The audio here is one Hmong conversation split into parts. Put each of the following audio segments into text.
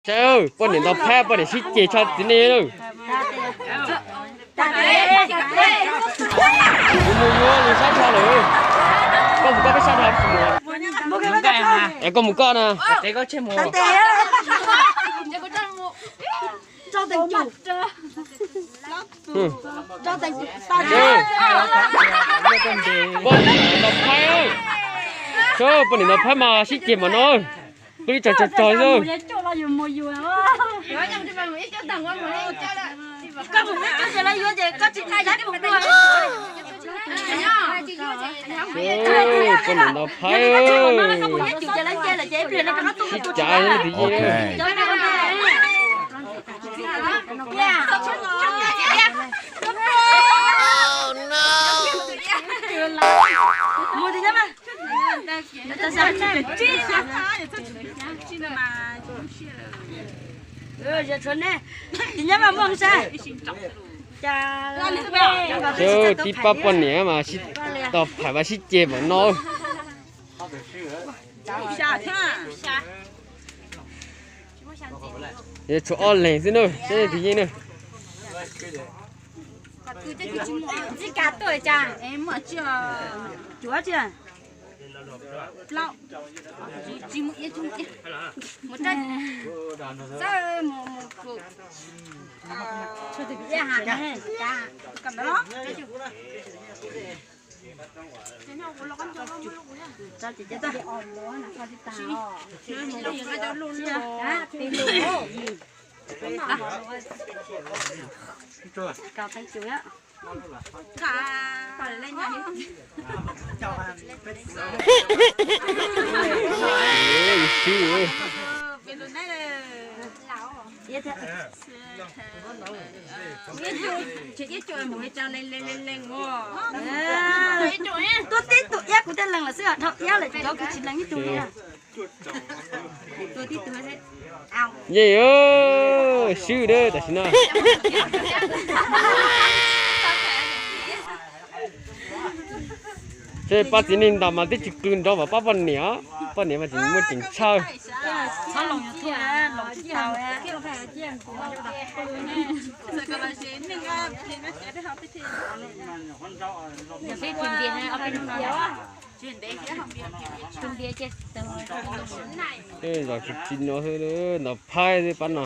Saib, poj niam ntaus phab, poj niam sib ceg tshaj txiv neej lawm. Kuv mus yuav lwm sab tshaj lawm. Koj mus koj peb sab tshaj tsis mus. Es koj mus koj na. Poj niam ntaus phab, poj niam ntaus phab mas sib ceg mas no. Qw tsawg tsawg tsawg xwb. Poj niam ntaus phab, sib cav li twg yeej. Tib pab poj niam mas sib tau pham mas sib ceg mas no. Yuav tshuav ob leeg xwb na, seb twg yeej na. Tuaj tib tug iab kuv tej leeg lawm xwb, dhau iab lawm ces kuv tsis lees ib tug li. Yeej swb dab tam sim no. Seb pab txiv neej ntaus mas twb tsis qw nrov npaum pab poj niam, poj niam mas tseem muaj ceem tshawj. Tej zaum tsis tsis no xwb, ntaus phab xwb pab no.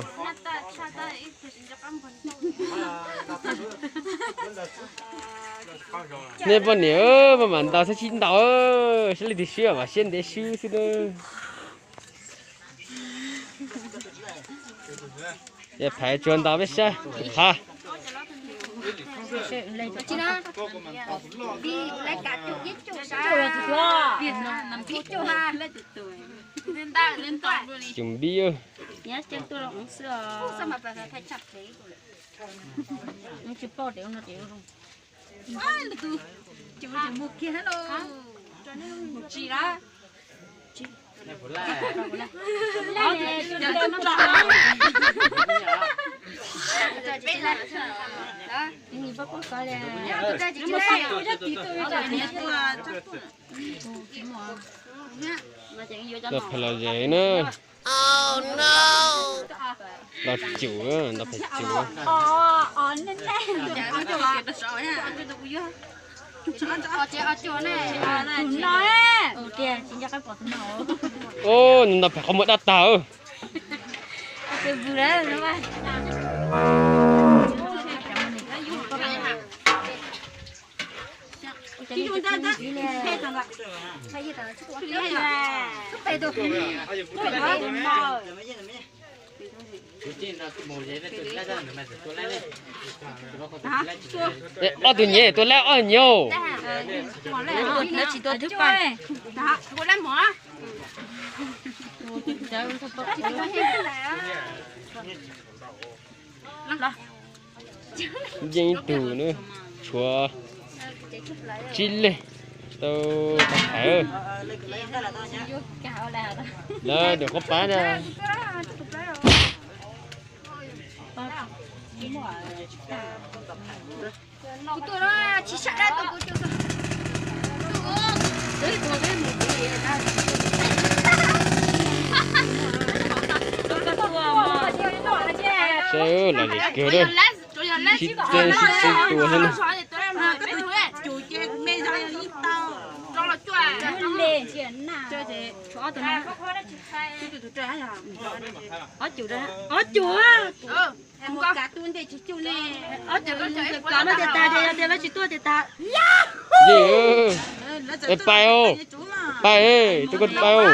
Nej poj niam, maj mam ntaus saib sib ntaus, saib leej twg swb mas siab ntev swb xwb na. Yog phais tsuag ntaus peb saib, ha. Cum npib. Los phais los zes na. Los cum, los phais cum. Ub, nws ntaus phais qhov muag dab tag. Ob tug nyiam tua laib ob nyiam. Yeej ib tug na, tshuav tsib leeg tau tau phais. Lawv nws qhuab pab na. Txawj los zem kawg lawm. Sib txeeb sib txeeb tua xwb na. Ob cum, ob cum, ob cum no ces tag, ces yog tias lawv tsis tuaj ces tag. Yeej, es pais os, pais, tus ko pais os.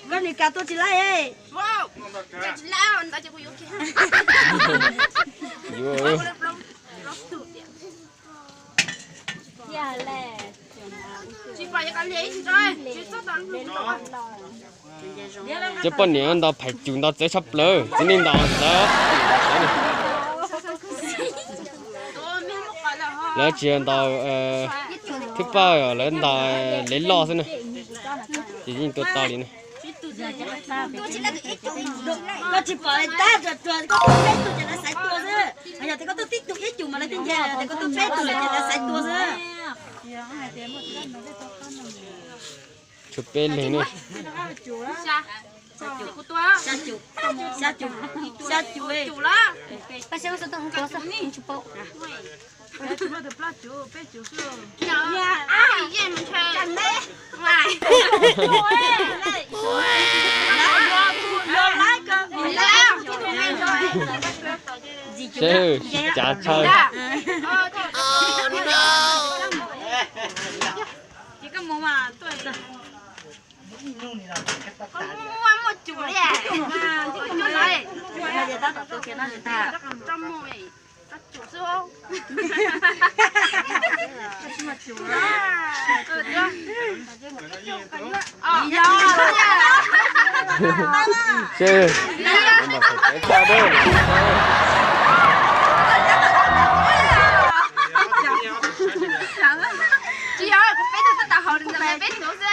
Koj nim kav tuaj tsis laib. Yuav, cov poj niam ntaus phais cum ntaus txawv tshaj plaws, txiv neej ntaus txawv. Lawv tsis ntaus thwb pawg, lawv ntaus lev loj xwb na, ces yeej tua tau li na. Koj tsis pom tab, ruam ruam koj tuaj peb tug ces lawv xaiv tua xwb. Yog tias koj tuaj tib tug ib cum mas lawv thiaj nyiam, yog tias koj tuaj peb tug lawm ces lawv xaiv tua xwb. Tshuav peb leeg ne. Xya cum, xya cum, Seb, cav tshaj. Seb, tsis yog, kuv peb tug tab tom haus li ntawd, peb tug xwb.